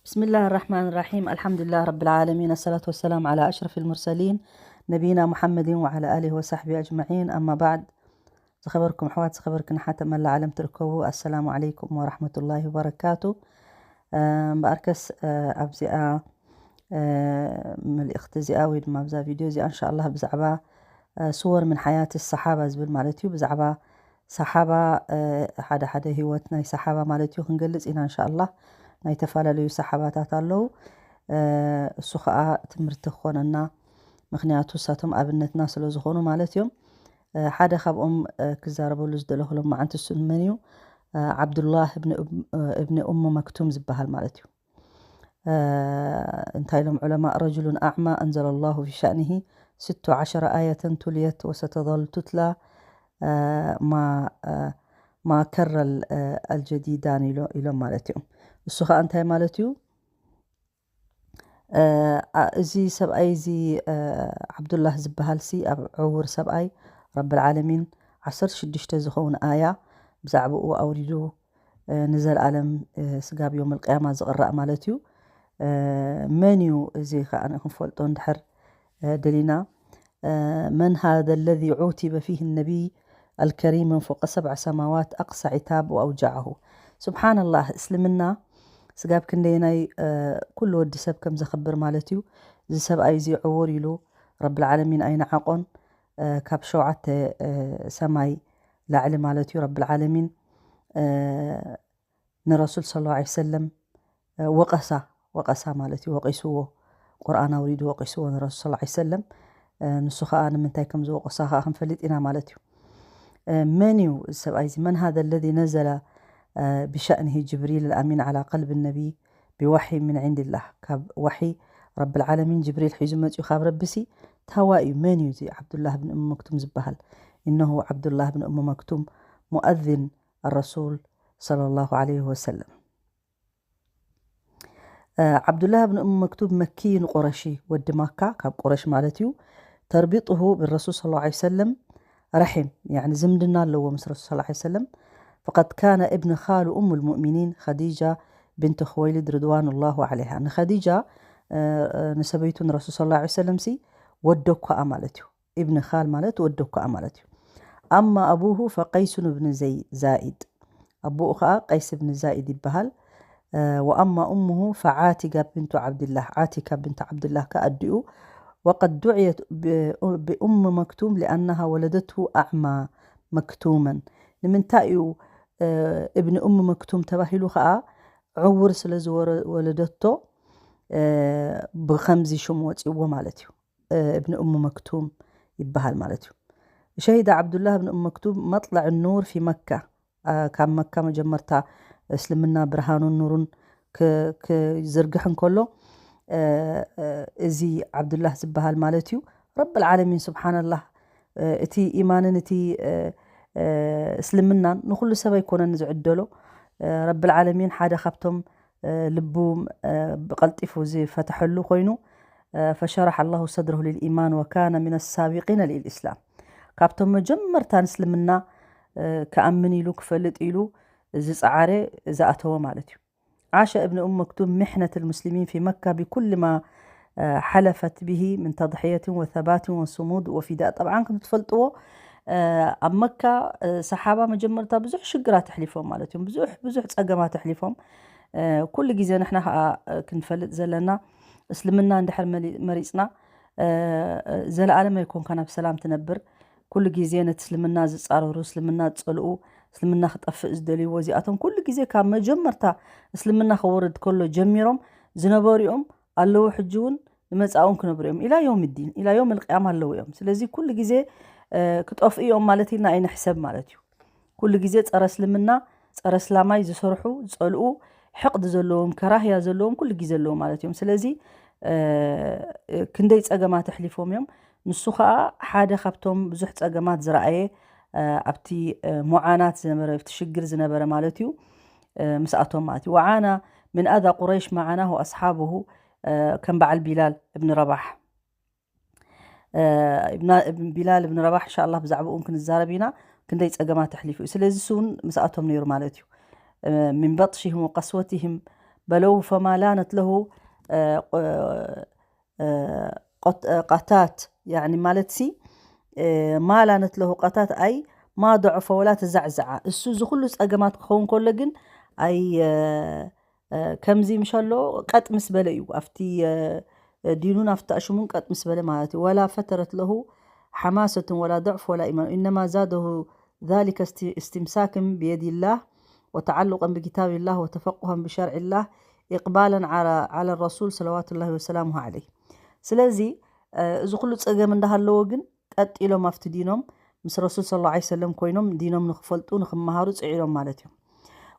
بسم الله الرحمن الرحيم. الحمد لله رب العالمين. الصلاة والسلام على أشرف المرسلين نبينا محمد وعلى آله وصحبه أجمعين. أما بعد. ዝኸበርኩም ኣሕዋት፣ ዝኸበርክን ኣሓት ኣብ መላእ ዓለም ትርከቡ፣ ኣሰላሙ ዓለይኩም ወራሕመቱላሂ ወበረካቱ። እምበኣርከስ ኣብዚኣ መልእኽቲ እዚኣ ወይ ድማ ኣብዛ ቪድዮ እዚኣ እንሻላ ብዛዕባ ስወር ምን ሓያት ሰሓባ ዝብል ማለት እዩ። ብዛዕባ ሰሓባ ሓደ ሓደ ህይወት ናይ ሰሓባ ማለት እዩ ክንገልጽ ኢና እንሻላ። ናይ ተፈላለዩ ሰሓባታት ኣለዉ። እሱ ከዓ ትምህርቲ ክኾነና፣ ምክንያቱ እሳቶም ኣብነትና ስለ ዝኾኑ ማለት እዮም። ሓደ ካብኦም ክዛረበሉ ዝደለኹ ሎም መዓንቲ እሱ መን እዩ? ዓብዱላህ እብኒ ኡም መክቱም ዝበሃል ማለት እዩ። እንታይ ኢሎም ዑለማ? ረጅሉን ኣዕማ ኣንዘለ ላሁ ፊ ሻእኒሂ ስቱ ዓሸረ ኣየተን ቱልየት ወሰተዘል ቱትላ ማ ከረ ኣልጀዲዳን ኢሎም ማለት እዮም። እሱ ከዓ እንታይ ማለት እዩ? እዚ ሰብኣይ እዚ ዓብዱላህ ዝበሃል ሲ ኣብ ዕውር ሰብኣይ ረብል ዓለሚን ዓሰርተ ሽዱሽተ ዝኸውን ኣያ ብዛዕባኡ ኣውሪዱ ንዘለኣለም ስጋብ ዮም ልቅያማ ዝቕራእ ማለት እዩ። መን እዩ እዚ ከዓ ክንፈልጦ እንድሕር ደሊና? መን ሃذا الذي عوتب فيه النبي الكريم من فوق سبع سماوات أقصى عتاب وأوجعه؟ ስብሓንላህ፣ እስልምና ስጋብ ክንደየናይ ኩሉ ወዲ ሰብ ከም ዘኽብር ማለት እዩ። እዚ ሰብኣይ እዚ ዕውር ኢሉ ረብል ዓለሚን ኣይነዓቆን። ካብ ሸውዓተ ሰማይ ላዕሊ ማለት እዩ። ረብል ዓለሚን ንረሱል ሰለላሁ ዐለይሂ ወሰለም ወቀሳ፣ ወቀሳ ማለት እዩ፣ ወቂስዎ። ቁርኣን ኣውሪዱ ወቂስዎ ንረሱል ሰለላሁ ዐለይሂ ወሰለም። ንሱ ከዓ ንምንታይ ከም ዝወቀሳ ከዓ ክንፈልጥ ኢና ማለት እዩ። መን እዩ እዚ ሰብኣይ እዚ? መን ሃذا الذي نزل بشأنه جبريل الأمين على قلب النبي بوحي من عند الله؟ ካብ ዋሒ ረብል ዓለሚን ጅብሪል ሒዙ መፅዩ ካብ ረቢ ሲ ታዋ እዩ። መን እዩ እዚ ዓብዱላህ ብን እም መክቱም ዝበሃል? إنه عبد الله بن أم مكتوم مؤذن الرسول صلى الله عليه وسلم. ዓብዱላህ ብን እም መክቱብ መኪይን ቁረሺ፣ ወዲ ማካ፣ ካብ ቁረሽ ማለት እዩ። ተርቢጡሁ ብረሱል ሰለላሁ ዐለይሂ ወሰለም ረሒም፣ ያዕኒ ዝምድና ኣለዎ ምስ ረሱል ሰለላሁ ዐለይሂ ወሰለም። فقد كان ابن خال أم المؤمنين خديجة بنت خويلد رضوان الله عليها። ንኸዲጃ ንሰበይቱ ንረሱል ሰለላሁ ዐለይሂ ወሰለም ሲ ወደኳኣ ማለት እዩ። ኢብን ኻል ማለት ወደኳኣ ማለት እዩ። أما أبوه فقيس بن زي- زائد، ኣቦኡ ኸዓ ቀይስ ብን ዛኢድ ይበሃል። وأما أمه فعاتكة بنت عبد الله، ዓቲካ ብንት ዓብድላህ ከኣ ኣዲኡ። وقد دعيت ب- بأم مكتوم لأنها ولدته أعمى مكتوما። ንምንታይ እዩ እብኒ ኡም መክቱም ተባሂሉ? ኸዓ ዕውር ስለ ዝወለደቶ ብኸምዚ ሽም ወፂዎ ማለት እዩ። እብኒ ኡም መክቱም ይበሃል ማለት እዩ። شهد عبد الله بن أم مكتوم مطلع النور في مكة. ካብ መካ መጀመርታ እስልምና ብርሃኑን ኑሩን ክዝርግሕ እንከሎ እዚ ዓብዱላህ ዝበሃል ማለት እዩ። ረብል ዓለሚን ስብሓንላህ፣ እቲ ኢማንን እቲ እስልምናን ንኩሉ ሰብ ኣይኮነን ዝዕደሎ። ረብል ዓለሚን ሓደ ካብቶም ልቡ ብቐልጢፉ ዝፈተሐሉ ኮይኑ፣ فشرح الله صدره للإيمان وكان من السابقين للإسلام። ካብቶም መጀመርታ ንእስልምና ክኣምን ኢሉ ክፈልጥ ኢሉ ዝፀዓረ ዝኣተወ ማለት እዩ። عاش ابن أم مكتوم محنة المسلمين في مكة بكل ما حلفت به من تضحية وثبات وصمود وفداء። طبعا ከም ትፈልጥዎ ኣብ መካ ሰሓባ መጀመርታ ብዙሕ ሽግራት ኣሕሊፎም ማለት እዮም። ብዙሕ ብዙሕ ፀገማት ኣሕሊፎም። ኩሉ ግዜ ንሕና ከዓ ክንፈልጥ ዘለና፣ እስልምና እንድሕር መሪፅና ዘለኣለም ኣይኮንካን ኣብ ሰላም ትነብር። ኩሉ ግዜ ነቲ እስልምና ዝፃረሩ፣ እስልምና ዝፀልኡ፣ እስልምና ክጠፍእ ዝደልይዎ እዚኣቶም ኩሉ ግዜ ካብ መጀመርታ እስልምና ክወርድ ከሎ ጀሚሮም ዝነበሩ እዮም፣ ኣለዉ፣ ሕጂ እውን ንመፃእውን ክነብሩ እዮም። ኢላ ዮም ዲን ኢላ ዮም ልቅያማ ኣለዉ እዮም። ስለዚ ኩሉ ግዜ ክጠፍኡ እዮም ማለት ኢልና ኣይንሕሰብ ማለት እዩ። ኩሉ ግዜ ፀረ እስልምና፣ ፀረ እስላማይ ዝሰርሑ፣ ዝፀልኡ፣ ሕቕዲ ዘለዎም፣ ከራህያ ዘለዎም ኩሉ ግዜ ኣለዉ ማለት እዮም። ስለዚ ክንደይ ፀገማት ኣሕሊፎም እዮም። ንሱ ከዓ ሓደ ካብቶም ብዙሕ ፀገማት ዝረኣየ ኣብቲ ሙዓናት ዝነበረ፣ ኣብቲ ሽግር ዝነበረ ማለት እዩ። ምስኣቶም ማለት እዩ። وعانى من أذى قريش ما عاناه أصحابه ከም በዓል ቢላል እብኒ ረባሕ ቢላል እብን ረባሕ እንሻላ ብዛዕባኡ ክንዛረብ ኢና። ክንደይ ፀገማት ኣሕሊፉ እዩ። ስለዚ እሱ እውን ምስኣቶም ነይሩ ማለት እዩ። من بطشهم وقسوتهم በለው ፈማ ላነት ለሁ ቀታት፣ ያኒ ማለት ሲ ማ ላነት ለሁ ቀታት ኣይ ማ ضعف ወላ ተዛዕዝዓ። እሱ እዚ ኩሉ ጸገማት ክኸውን ከሎ ግን ኣይ ከምዚ ምሸሎ ቀጥ ምስ በለ እዩ ኣብቲ ዲኑን ኣብቲ ኣሽሙን ቀጥ ምስ በለ ማለት እዩ። ወላ ፈተረት ለሁ ሓማሰትን ወላ ضعف ወላ ኢማን ኢነማ ዛደሁ ذلك استمساكا بيد الله وتعلقا بكتاب الله وتفقها بشرع الله إقبالا على الرسول صلوات الله وسلامه عليه። ስለዚ እዚ ኩሉ ጸገም እንዳሃለዎ ግን ቀጥ ኢሎም ኣብቲ ዲኖም ምስ ረሱል صلى الله عليه وسلم ኮይኖም ዲኖም ንኽፈልጡ ንኽመሃሩ ጽዒሮም ማለት እዮም።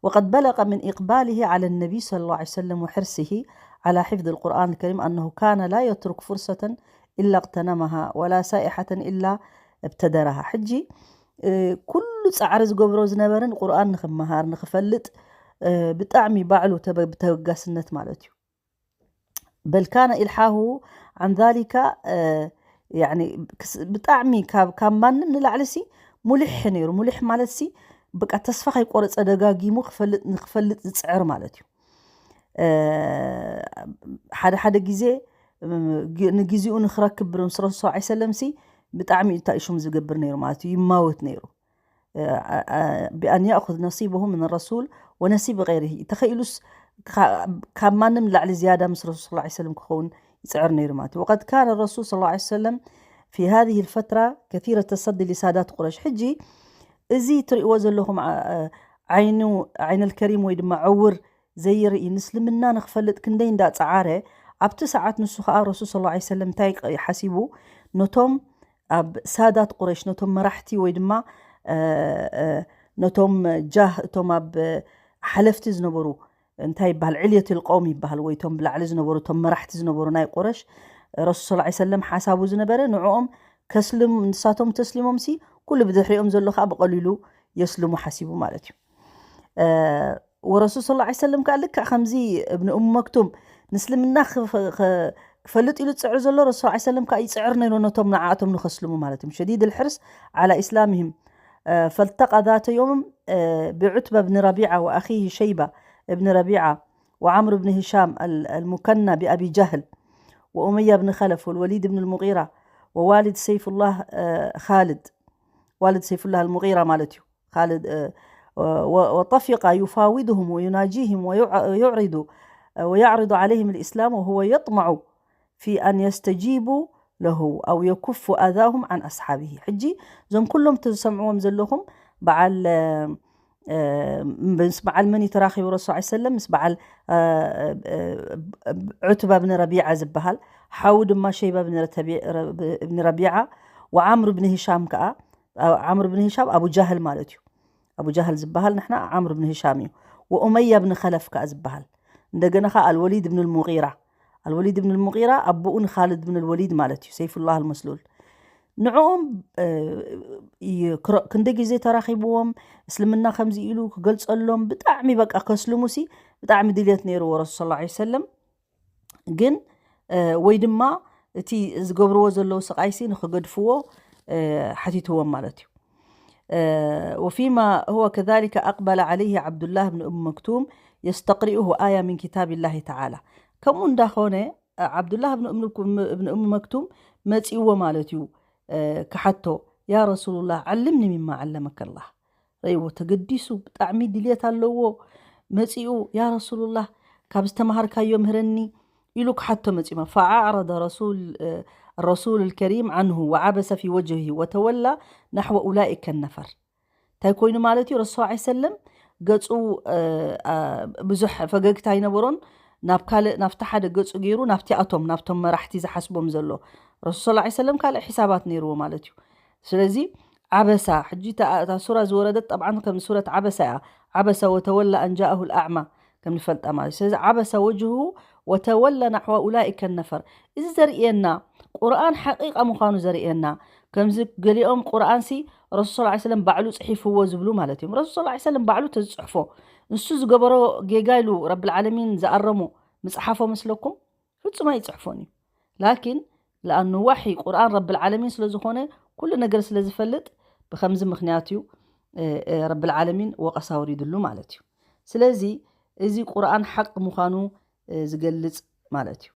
وقد بلغ من إقباله على النبي صلى الله عليه وسلم وحرصه على حفظ القرآن الكريم أنه كان لا يترك فرصة إلا اغتنمها ولا سائحة إلا ابتدرها። ሕጂ ኩሉ ጻዕሪ ዝገብሮ ዝነበረ ንቁርኣን ንኽመሃር ንኽፈልጥ ብጣዕሚ ባዕሉ ብተበጋስነት ማለት እዩ። بل كان إلحاحه عن ذلك ብጣዕሚ ካብ ማንም ንላዕሊ ሲ ሙልሕ ነይሩ። ሙልሕ ማለት ሲ በቃ ተስፋ ከይቆረፀ ደጋጊሙ ንክፈልጥ ዝፅዕር ማለት እዩ። ሓደ ሓደ ግዜ ንግዜኡ ንክረክብ ምስ ረሱል صلى الله عليه وسلم ሲ ብጣዕሚ እንታይ ሽሙ ዝገብር ነይሩ ማለት እዩ። ይማወት ነይሩ። بأن يأخذ نصيبه من الرسول ونصيب غيره። ተኸኢሉስ ካብ ማንም ላዕሊ ዝያዳ ምስ ረሱል صلى الله عليه وسلم ክኸውን ይፅዕር ነይሩ ማለት እዩ። وقد كان الرسول صلى الله عليه وسلم في هذه الفترة كثير التصدي لسادات قريش። ሕጂ እዚ ትርእይዎ ዘለኹም ዓይኑ ዓይነል ከሪም ወይ ድማ ዕውር ዘይርኢ ንእስልምና ንክፈልጥ ክንደይ እንዳፀዓረ ኣብቲ ሰዓት ንሱ ከዓ ረሱል صلى الله عليه وسلم እንታይ ሓሲቡ ነቶም ኣብ ሳዳት ቁረይሽ ነቶም መራሕቲ ወይ ድማ ነቶም ጃህ እቶም ኣብ ሓለፍቲ ዝነበሩ እንታይ ይበሃል ዕልየት ልቀውም ይበሃል ወይ እቶም ብላዕሊ ዝነበሩ እቶም መራሕቲ ዝነበሩ ናይ ቁረሽ ረሱል صلى الله عليه وسلم ሓሳቡ ዝነበረ ንዕኦም ከስልም ንሳቶም ተስሊሞም ሲ ኩሉ ብድሕሪኦም ዘሎ ከዓ ብቐሊሉ የስልሙ ሓሲቡ ማለት እዩ። ወረሱል صلى الله عليه وسلم ከዓ ልክዕ ከምዚ እብኒ እሙ መክቱም ንእስልምና ክፈልጥ ኢሉ ዝፅዕር ዘሎ ረሱል صلى الله عليه وسلم ከዓ ይፅዕር ነይሩ ነቶም ንዓኣቶም ንኸስልሙ ማለት እዮም። شديد الحرص على إسلامهم فالتقى ذات يوم بعتبة بن ربيعة وأخيه شيبة بن ربيعة وعمرو بن هشام المكنى بأبي جهل وأمية بن خلف والوليد بن المغيرة ووالد سيف الله خالد والد سيف الله المغيرة ማለት እዩ። خالد وطفق يفاوضهم ويناجيهم ويعرض ويعرض عليهم الإسلام وهو يطمع في أن يستجيبوا له أو يكفوا أذاهم عن أصحابه። ሕጂ እዞም ኩሎም ዝሰምዕዎም ዘለኹም በዓል ምስ በዓል መን እዩ ተራኺቡ ረሱል صلى الله عليه وسلم ምስ በዓል ዑትባ ብን ረቢዓ ዝበሃል ሓው ድማ ሸይባ ብን ረቢዓ ወዓምር ብን ሂሻም ከዓ ዓምር ብን ሂሻም ኣቡ ጃህል ማለት እዩ። ኣቡ ጃህል ዝበሃል ንሕና ዓምር ብን ሂሻም እዩ። ወኡመያ ብን ኸለፍ ከዓ ዝበሃል እንደገና ከዓ ኣልወሊድ ብን ልሙቂራ ኣልወሊድ ብን ልሙቂራ ኣቦኡ ንኻልድ ብን ልወሊድ ማለት እዩ። ሰይፉላህ ኣልመስሉል ንዕኦም ክንደ ግዜ ተራኺብዎም እስልምና ከምዚ ኢሉ ክገልፀሎም ብጣዕሚ በቃ ከስልሙ ሲ ብጣዕሚ ድልየት ነይርዎ ረሱል صلى الله عليه وسلم ግን ወይ ድማ እቲ ዝገብርዎ ዘለዉ ስቃይሲ ንክገድፍዎ ሓቲትዎም ማለት እዩ። وفيما هو كذلك أقبل عليه عبد الله بن أم مكتوم يستقرئه آية من كتاب الله تعالى ከምኡ እንዳኾነ ዓብዱላህ እብን እም መክቱም መፂእዎ ማለት እዩ። ክሓቶ ያ ረሱሉላህ ዓልምኒ ሚማ ዓለመከላህ ረይዎ ተገዲሱ ብጣዕሚ ድልየት ኣለዎ። መፂኡ ያ ረሱሉላህ ካብ ዝተምሃርካዮ ምህረኒ ኢሉ ክሓቶ መፂኡ ፈዓዕረደ ረሱል ረሱል ልከሪም ዓንሁ ወዓበሰ ፊ ወጅሂ ወተወላ ናሕወ ኡላኢከ ነፈር እንታይ ኮይኑ ማለት እዩ ረሱል صلى الله عليه وسلم ገፁ ብዙሕ ፈገግታ ኣይነበሮን። ናብ ካልእ ናብቲ ሓደ ገፁ ገይሩ ናብቲኣቶም ናብቶም መራሕቲ ዝሓስቦም ዘሎ ረሱል صلى الله عليه وسلم ካልእ ሒሳባት ነይርዎ ማለት እዩ። ስለዚ ዓበሳ ሕጂ እታ ሱራ ዝወረደት ጠብዓን ከም ሱረት ዓበሳ እያ። ዓበሰ ወተወላ ኣንጃኣሁ ልኣዕማ ከም ንፈልጣ ማለት እዩ። ስለዚ ዓበሰ ወጅሁ ወተወላ ናሕዋ ኡላኢከ ነፈር እዚ ዘርእየና ቁርኣን ሓቂቃ ምዃኑ ዘርእየና ከምዚ ገሊኦም ቁርኣንሲ ረሱል صلى الله عليه وسلم ባዕሉ ፅሒፍዎ ዝብሉ ማለት እዮም። ረሱል صلى الله عليه وسلم ባዕሉ ተዝፅሕፎ ንሱ ዝገበሮ ጌጋ ኢሉ ረብል ዓለሚን ዝኣረሞ ምፅሓፎ መስለኩም? ፍጹም ኣይፅሕፎን እዩ። ላኪን ለኣኑ ዋሒ ቁርኣን ረብል ዓለሚን ስለዝኾነ ኩሉ ነገር ስለዝፈልጥ ብከምዚ ምክንያት እዩ ረብል ዓለሚን ወቀሳ ወሪድሉ ማለት እዩ። ስለዚ እዚ ቁርኣን ሓቂ ምዃኑ ዝገልጽ ማለት እዩ።